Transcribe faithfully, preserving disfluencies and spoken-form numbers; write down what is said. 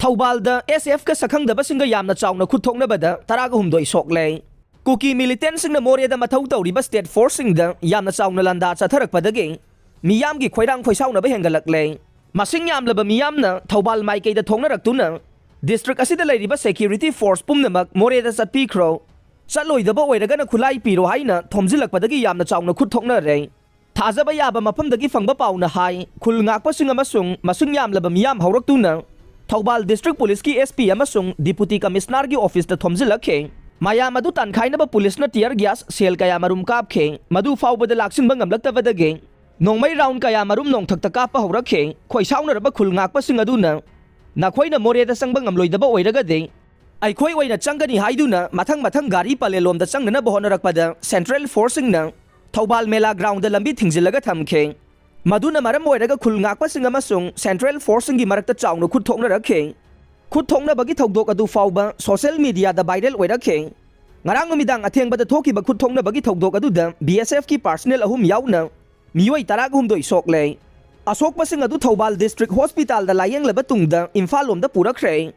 ꯊꯧꯕꯥꯜꯗ ꯑꯦꯁ ꯑꯦꯐꯀ ꯁꯛꯈꯪꯗꯕꯁꯤꯡꯒ ꯌꯥꯝꯅ ꯆꯥꯎꯅ ꯈꯨꯠ ꯊꯣꯛꯅꯕꯗ ꯇꯔꯥꯒ ꯍꯨꯝꯗꯣꯏ ꯁꯣꯛꯂꯦ꯫ ꯀꯨꯀꯤ ꯃꯤꯂꯤꯇꯦꯟꯁꯤꯡꯅ ꯃꯣꯔꯦꯗ ꯃꯊꯧ ꯇꯧꯔꯤꯕ ꯁ꯭ꯇꯦꯠ ꯐꯣꯔꯁꯁꯤꯡꯗ ꯌꯥꯝꯅ ꯆꯥꯎꯅ ꯂꯥꯟꯗꯥ ꯆꯠꯊꯔꯛꯄꯗꯒꯤ ꯃꯤꯌꯥꯝꯒꯤ ꯈꯣꯏꯔꯥꯡ ꯈꯣꯏꯁꯥꯎꯅꯕ ꯍꯦꯟꯒꯠꯂꯛꯂꯦ꯫ ꯃꯁꯤꯡ ꯌꯥꯝꯂꯕ ꯃꯤꯌꯥꯝꯅ ꯊꯧꯕꯥꯜ ꯃꯥꯏꯀꯩꯗ ꯊꯣꯛꯅꯔꯛꯇꯨꯅ ꯗꯤꯁꯇ꯭ꯔꯤꯛ ꯑꯁꯤꯗ ꯂꯩꯔꯤꯕ ꯁꯦꯀ꯭ꯌꯨꯔꯤꯇꯤ ꯐꯣꯔꯁ ꯄꯨꯝꯅꯃꯛ ꯃꯣꯔꯦꯗ ꯆꯠꯄꯤꯈ꯭ꯔꯣ, ꯆꯠꯂꯣꯏꯗꯕ ꯑꯣꯏꯔꯒꯅ ꯈꯨꯠꯂꯥꯏ ꯄꯤꯔꯣ ꯍꯥꯏꯅ ꯊꯣꯝꯖꯤꯜꯂꯛꯄꯗꯒꯤ ꯌꯥꯝꯅ ꯆꯥꯎꯅ ꯈꯨꯠ ꯊꯣꯛꯅꯔꯦ꯫ ꯊꯥꯖꯕ ꯌꯥꯕ ꯃꯐꯝꯗꯒꯤ ꯐꯪꯕ ꯄꯥꯎꯅ ꯍꯥꯏ, ꯈꯨꯜ ꯉꯥꯛꯄꯁꯤꯡ ꯑꯃꯁꯨꯡ ꯃꯁꯤꯡ ꯌꯥꯝꯂꯕ ꯃꯤꯌꯥꯝ ꯍꯧꯔꯛꯇꯨꯅ ꯊꯧꯕꯥꯜ ꯗꯤꯁꯇ꯭ꯔꯤꯛ ꯄꯨꯂꯤꯁꯀꯤ ꯑꯦꯁ ꯄꯤ ꯑꯃꯁꯨꯡ ꯗꯤꯄꯨꯇꯤ ꯀꯃꯤꯁꯅꯔꯒꯤ ꯑꯣꯐꯤꯁꯇ ꯊꯣꯝꯖꯤꯜꯂꯛꯈꯤ꯫ ꯃꯌꯥꯝ ꯑꯗꯨ ꯇꯥꯟꯈꯥꯏꯅꯕ ꯄꯨꯂꯤꯁꯅ ꯇꯤꯌꯔ ꯒ꯭ꯌꯥꯁ ꯁꯦꯜ ꯀꯌꯥ ꯃꯔꯨꯝ ꯀꯥꯞꯈꯤ꯫ ꯃꯗꯨ ꯐꯥꯎꯕꯗ ꯂꯥꯛꯁꯤꯟꯕ ꯉꯝꯂꯛꯇꯕꯗꯒꯤ ꯅꯣꯡꯃꯩ ꯔꯥꯎꯟ ꯀꯌꯥ ꯃꯔꯨꯝ ꯅꯣꯡꯊꯛꯇ ꯀꯥꯞꯄ ꯍꯧꯔꯛꯈꯤ꯫ ꯈꯣꯏꯁꯥꯎꯅꯔꯕ ꯈꯨꯜ ꯉꯥꯛꯄꯁꯤꯡ ꯑꯗꯨꯅ ꯅꯈꯣꯏꯅ ꯃꯣꯔꯦꯗ ꯆꯪꯕ ꯉꯝꯂꯣꯏꯗꯕ ꯑꯣꯏꯔꯒꯗꯤ ꯑꯩꯈꯣꯏ ꯑꯣꯏꯅ ꯆꯪꯒꯅꯤ ꯍꯥꯏꯗꯨꯅ ꯃꯊꯪ ꯃꯊꯪ ꯒꯥꯔꯤ ꯄꯂꯦꯜꯂꯣꯝꯗ ꯆꯪꯅꯅꯕ ꯍꯣꯠꯅꯔꯛꯄꯗ ꯁꯦꯟꯇ꯭ꯔꯦꯜ ꯐꯣꯔꯁꯁꯤꯡꯅ ꯊꯧꯕꯥꯜ ꯃꯦꯂꯥ ꯒ꯭ꯔꯥꯎꯟꯗ ꯂꯝꯕꯤ ꯊꯤꯡꯖꯤꯜꯂꯒ ꯊꯝꯈꯤ꯫ ꯃꯗꯨꯅ ꯃꯔꯝ ꯑꯣꯏꯔꯒ ꯈꯨꯜ ꯉꯥꯛꯄꯁꯤꯡ ꯑꯃꯁꯨꯡ ꯁꯦꯟꯇ꯭ꯔꯦꯜ ꯐꯣꯔꯁꯁꯤꯡꯒꯤ ꯃꯔꯛꯇ ꯆꯥꯎꯅ ꯈꯨꯠ ꯊꯣꯛꯅꯔꯛꯈꯤ꯫ ꯈꯨꯠ ꯊꯣꯛꯅꯕꯒꯤ ꯊꯧꯗꯣꯛ ꯑꯗꯨ ꯐꯥꯎꯕ ꯁꯣꯁꯦꯜ ꯃꯤꯗꯤꯌꯥꯗ ꯚꯥꯏꯔꯦꯜ ꯑꯣꯏꯔꯛꯈꯤ꯫ ꯉꯔꯥꯡ ꯅꯨꯃꯤꯗꯥꯡ ꯑꯊꯦꯡꯕꯗ ꯊꯣꯛꯈꯤꯕ ꯈꯨꯠ ꯊꯣꯛꯅꯕꯒꯤ ꯊꯧꯗꯣꯛ ꯑꯗꯨꯗ ꯕꯤ ꯑꯦꯁ ꯑꯦꯐꯀꯤ ꯄꯥꯔꯁꯅꯦꯜ ꯑꯍꯨꯝ ꯌꯥꯎꯅ ꯃꯤꯑꯣꯏ ꯇꯔꯥꯒ ꯍꯨꯝꯗꯣꯏ ꯁꯣꯛꯂꯦ꯫ ꯑꯁꯣꯛꯄꯁꯤꯡ ꯑꯗꯨ ꯊꯧꯕꯥꯜ ꯗꯤꯁꯇ꯭ꯔꯤꯛ ꯍꯣꯁꯄꯤꯇꯥꯜꯗ ꯂꯥꯌꯦꯡꯂꯕ ꯇꯨꯡꯗ ꯏꯝꯐꯥꯜ ꯂꯣꯝꯗ ꯄꯨꯔꯛꯈ꯭ꯔꯦ꯫